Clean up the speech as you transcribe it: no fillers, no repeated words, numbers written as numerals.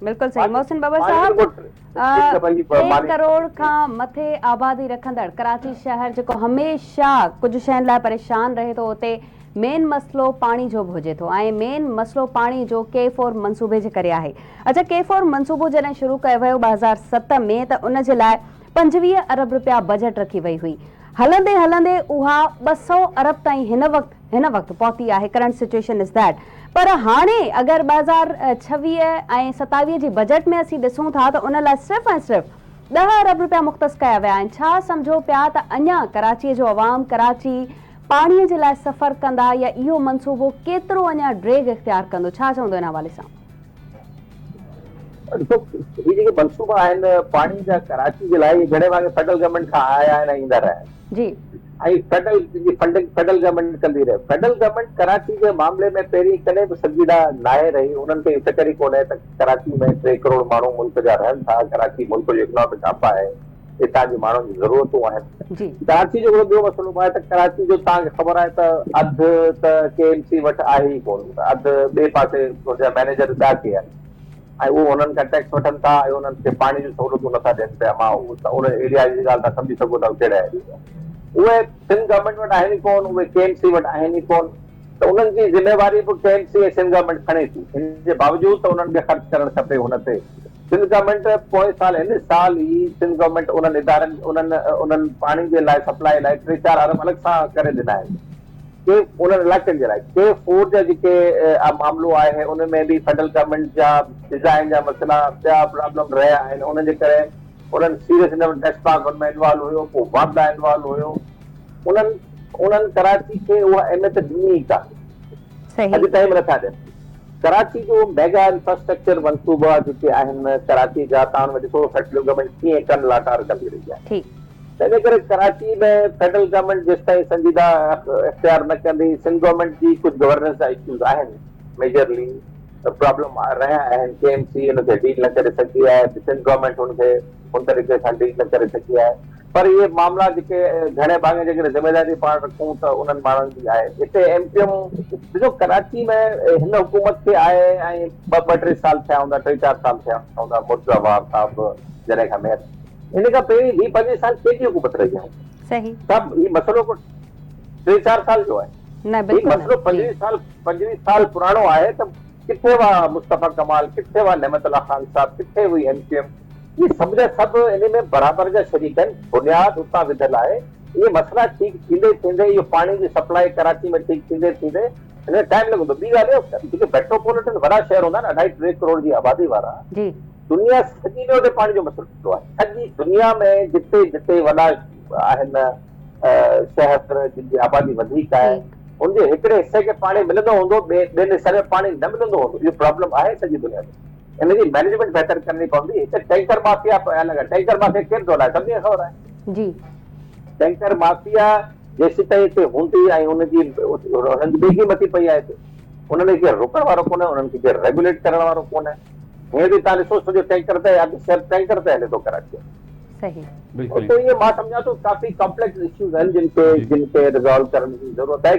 بلڪل صحيح محسن ٻٻر صاحب ٽي ڪروڙ کان مٿي آبادي رکندڙ ڪراچي شهر جيڪو هميشه ڪجهه شين لاء پريشان رهي ٿو اتي مين مسئلو پاڻي جو به هجي ٿو ۽ مين مسئلو پاڻي جو ڪي فور منصوبي جي ڪري آهي اڇا ڪي فور منصوبو جڏهن شروع ڪيو ويو 2007 ۾ ته ان جي لاء 25 ارب رپيا بجيٽ رکي وئي هئي هلندي هلندي اها 200 ارب تائين هن وقت هن وقت پهتي آهي ڪرنٽ سچوئيشن is that پر هاڻي اگر 2026 ۽ 27 جي بجيٽ ۾ اسين ڏسون ٿا ته ان لاء صرف ۽ صرف ڏهه ارب رپيا مختص ڪيا ويا آهن ڇا سمجهو پيا ته اڃا ڪراچي جو عوام ڪراچي پاڻي جي لاء سفر ڪندا يا اهو منصوبو ڪيترو اڃا ڊيگهه اختيار ڪندو ڇا چوندو ان حوالي سان؟ ڏسو هي جيڪي منصوبا آهن پاڻي جا ڪراچي جي لاء اهي گهڻي ڀاڱي فيڊرل گورنمينٽ کان آيا آهن ۽ ايندا رهيا آهن. جي. ۽ فيڊرل جي فنڊنگ فيڊرل گورنمينٽ ڪندي رهي. فيڊرل گورنمينٽ ڪراچي جي معاملي ۾ پهرين ڪڏهن به سنجيده ناهي رهي انهن کي اهو فڪر ئي ڪونهي ته ڪراچي ۾ ٽي ڪروڙ ماڻهو ملڪ جا رهن ٿا ڪراچي ملڪ جو اڪنامڪ هب آهي هتان جي ماڻهن جون ضرورتون آهن. جي. ڪراچي جو هڪڙو ٻيو مسئلو به آهي ته ڪراچي جو توهان کي خبر آهي ته اڌ ته ڪي ايم سي وٽ آهي ئي ڪونه اڌ ٻئي پاسي ان جا مئنيجر ٻيا ڪي آهن ۽ اهو انهن کان ٽيڪس وٺن ٿا ۽ انهن کي پاڻي جون سهولتون نٿا ڏين پيا مان ان ايريا جي ڳالهه توهان سمجهي سگهو ٿا ڪهڙا ايريا اهي سنڌ گورنمينٽ وٽ آهن ئي ڪونه اهي ڪي ايم سي وٽ آهن ئي ڪونه ته انهن جي ذميواري به K M C ۽ Sindh government کڻي ٿي ان جي باوجود ته انهن کي خرچ ڪرڻ کپي ان تي سنڌ گورنمينٽ پوئين سال هن سال ئي سنڌ گورنمينٽ انهن ادارن انهن انهن پاڻي جي لاء سپلائي لاء ٽي چار ارب الڳ سان ڪري ڏنا آهن ڪي انهن علائقن جي لاء ڪي فور جا جيڪي معاملو آهي ان ۾ به فيڊرل گورنمينٽ جا ڊزائن جا مسئلا ٻيا پرابلم رهيا آهن انهن جي ڪري انهن سيريس ان ڊيسپاڪ ان ۾ انوالو هيو پوء واپڊا انوالو هيو انهن انهن ڪراچي کي اها اهميت ڏني ئي ڪانه اڄ تائين به نٿا ڏين. ڪراچي جو ميگا انفراسٽرڪچر منصوبا جيڪي آهن ڪراچي جا تان ان ۾ ڏسو فيڊرل گورنمينٽ ڪيئن ڪن لاٽار ڪندي رهي آهي تنهن جي ڪري ڪراچي ۾ فيڊرل گورنمينٽ جيستائين سنجيده اختيار نه ڪندي سنڌ گورنمينٽ جي ڪجهه گورننس جا اشوز آهن ميجرلي پرابلم رهيا آهن ڪي ايم سي ان کي ڊيل نه ڪري سگهي آهي سنڌ گورنمينٽ ان کي ان طريقي سان ڊيل نه ڪري سگهي آهي پر اهي معاملا جيڪي گهڻي ڀاڱي جيڪڏهن ذميواري پاڻ رکون ته انهن ماڻهن جي آهي. هتي ايم ڪيو ايم ڏسو ڪراچي ۾ هن حڪومت کي آئي ۽ ٻه ٻه ٽي سال ٿيا هوندا ٽي چار سال ٿيا هوندا مرتضيٰ وهاب صاحب جڏهن کان ميئر ان کان پهرين ويهه پنجويهه سال ڪنهن جي حڪومت رهي آهي. صحيح. صاحب هي مسئلو ڪو ٽي چار سال جو آهي. نه هي بلڪل نه مسئلو جي. پنجويهه سال 25 سال پراڻو آهي ته ڪٿي هئا مصطفيٰ ڪمال ڪٿي هئا نعمت الله خان صاحب ڪٿي هئي ايم ڪيو ايم اهي سڀ جا سڀ انهي ۾ برابر جا شريڪ آهن، بنياد اتان وڌل آهي، اهي مسئلا ٺيڪ ٿيندي ٿيندي اهو پاڻي جي سپلائي ڪراچي ۾ ٺيڪ ٿيندي ٿيندي ان ۾ ٽائيم لڳندو، ٻي ڳالهه اهو ته جيڪي ميٽروپوليٽن وڏا شهر هوندا آهن اڍائي ٽي ڪروڙ جي آبادي وارا جي. دنيا سڄي ۾ اتي پاڻي جو مسئلو آهي، سڄي دنيا ۾ جتي جتي وڏا آهن شهر جن جي آبادي وڌيڪ آهي ان جي هڪڙي حصي کي پاڻي ملندو هوندو ٻين حصن ۾ پاڻي نه ملندو هوندو اهو پرابلم آهي سڄي دنيا ۾. ان جي مئنيجمينٽ بهتر ڪرڻي پوندي، هتي ٽينڪر مافيا الڳ آهي، ٽينڪر مافيا ڪير ٿو هلائي سڀني کي خبر آهي. جي. ٽينڪر مافيا جيسيتائين هتي هوندي ۽ ان جي انهن جي ٻيگهي مٿي پئي آهي هتي انهن کي ڪير روڪڻ وارو ڪونهي انهن کي ڪير ريگوليٽ ڪرڻ وارو ڪونهي هينئر به توهان ڏسو سڄو ٽينڪر تي اڌ شهر ٽينڪر تي هلي ٿو ڪراچي ۾. صحيح. بلڪل. تو ائين مان سمجهان ٿو ڪافي ڪامپليڪس اشوز آهن جن کي جن کي ريزالو ڪرڻ جي ضرورت آهي.